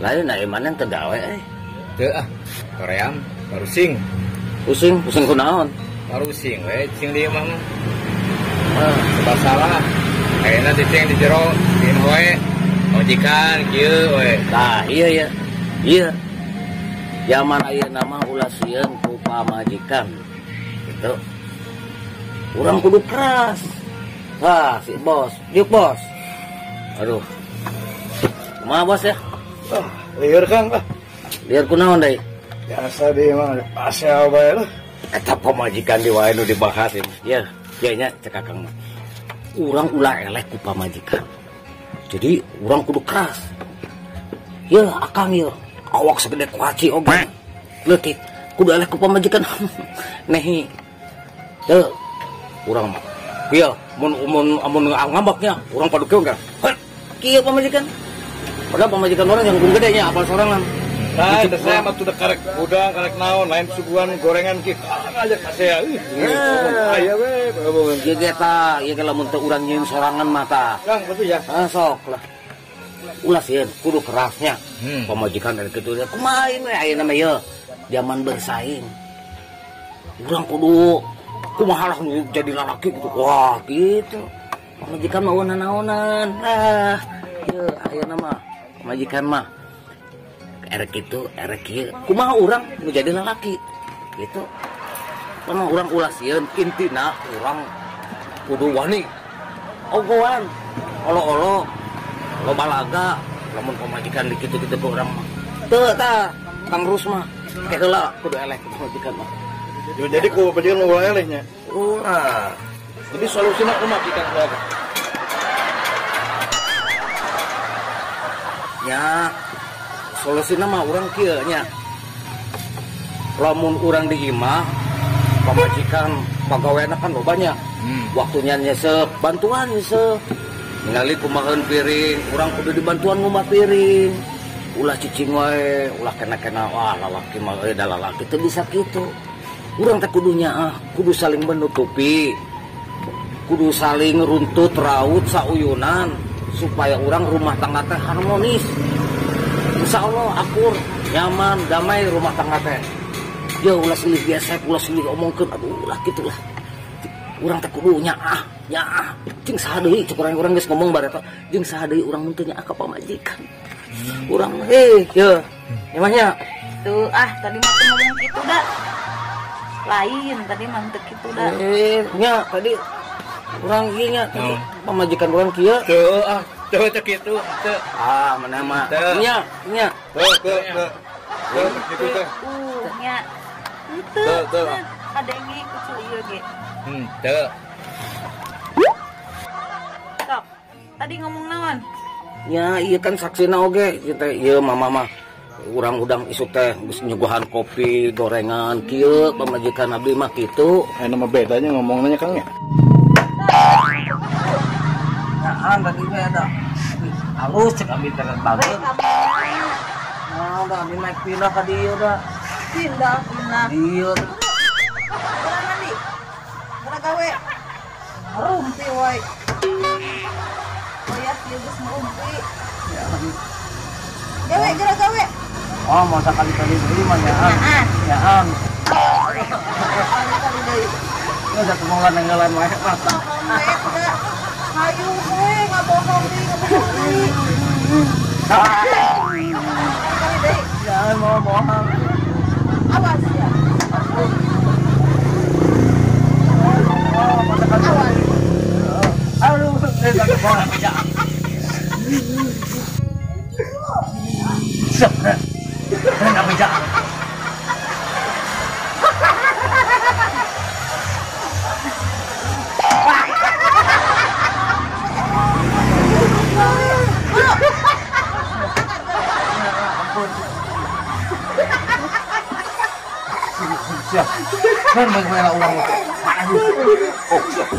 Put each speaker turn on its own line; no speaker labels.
Lain na imanan teu gawe euy.
Teu ah, koream parusing.
Pusing, pusing kunaon?
Parusing we cing di imah mah. Serba salah. Ayeuna cicing di jero, di we. Majikan kieu we.
Tah, iya ya. Iya. Zaman ayeuna mah ulah sieun ku pamajikan. Gitu. Urang kudu keras. Wah, si bos, diuk bos. Aduh. Kumaha bos ya?
Oh, lieur Kang lah.
Lieur kunaon deui?
Biasa deui mah pasea bae lah.
Eta pamajikan di wae nu dibahas ieu. Ya, ieu nya cek Akang mah. Urang ulah eleh ku pamajikan. Jadi urang kudu keras. Ya Akang ieu, awak segede kuaci oge. Leutik kudu eleh ku pamajikan. Nehi. Teu urang mah. Ieu mun mun amun ngambaknya urang padu kieu kan. Kieu pamajikan. Padahal pamajikan orang yang gede nya apal sorangan.
Nah, itu saya mah tuh karek udang, karek naon, lain suguhan gorengan kieu. Ngajak ka saya. Aya we,
ieu ge tah, ieu ge lamun teu urang nyieun sorangan mah tah.
Kang, betul ya.
Ah, sok lah. Ulah sieun, kudu kerasnya. Pamajikan dari kitu teh kumaha ieu we ayeuna mah ieu. Zaman bersaing. Urang kudu kumaha lah jadi lalaki gitu. Wah, gitu. Pamajikan mah naonan. Ah, ieu ayeuna mah pamajikan mah erek itu, erek ieu. Kumaha urang nu jadi lalaki gitu. Kumaha urang ulah sieun intina urang kudu wani. Ogoan, olo-olo, loba laga, lamun pamajikan dikitu-kitu ke urang mah. Teu tah, Kang Rus mah ke heula kudu eleh ku pamajikan mah.
Jadi ku pamajikan ulah eleh nya.
Ulah.
Jadi solusina kumaha ki Kang?
Ya, solusina mah urang kieu nya. Lamun urang di imah, pamajikan pagawena kan loba nya. Waktunya nyesep, bantuan nyesep. Ningali kumaheun piring, urang kudu dibantuan ngumah piring. Ulah cicing wae, ulah kena-kena wah lalaki mah euy da lalaki teu bisa kitu. Urang teh kudu nyaah, kudu saling menutupi. Kudu saling runtut raut sauyunan supaya urang rumah tangga teh harmonis. Insya Allah akur, nyaman, damai rumah tangga teh. Ya ulah silih gesek, ulah silih omongkeun, aduh ulah gitulah. Urang teh kudu nyaah, nyaah. Jeung saha deui cek urang geus ngomong bareta, jeung saha deui urang mun teu nyaah ka pamajikan. Urang ye, nyamahnya.
Tuh ah tadi mah teu ngomong kitu da. Lain tadi mah teu kitu da.
Nya tadi urang ieu nya pamajikan urang kieu.
Teu ah, teu teu kitu, teu.
Ah, mana mah. Nya, nya.
Teu, teu, teu. Teu kitu teh.
Nya. Teu, teu. Kadenge kucu ieu ge.
Teu.
Sok. Tadi ngomong naon?
Ya, ieu kan saksina oge ieu teh ieu mama mah. Urang udang isuk teh geus nyuguhan kopi, gorengan kieu pamajikan abdi mah kitu.
Aya mah bedanya ngomongna nya Kang ya.
Nah, tadi mah ada halus cek abdi teh bagus. Nah, udah abdi naik pindah ka dieu dah.
Pindah, pindah.
Dieu.
Urang mandi. Urang gawe. Rumpi wae. Oh ya, ieu geus merumpi.
Ya.
Gawe, geura gawe.
Oh, mau sakali-kali deui mah nyaan. Nyaan.
Kali-kali deui.
Ini udah kemolan nenggelan wae mah.
Hayu we ngabohong deui, ngabohong deui. Kali deui.
Jangan mau bohong.
Awas ya.
Oh, masa kali.
Awas.
Aduh, saya tak bohong. Siap, nggak bisa. Siap. Kan bagaimana uang itu? Oh, siap.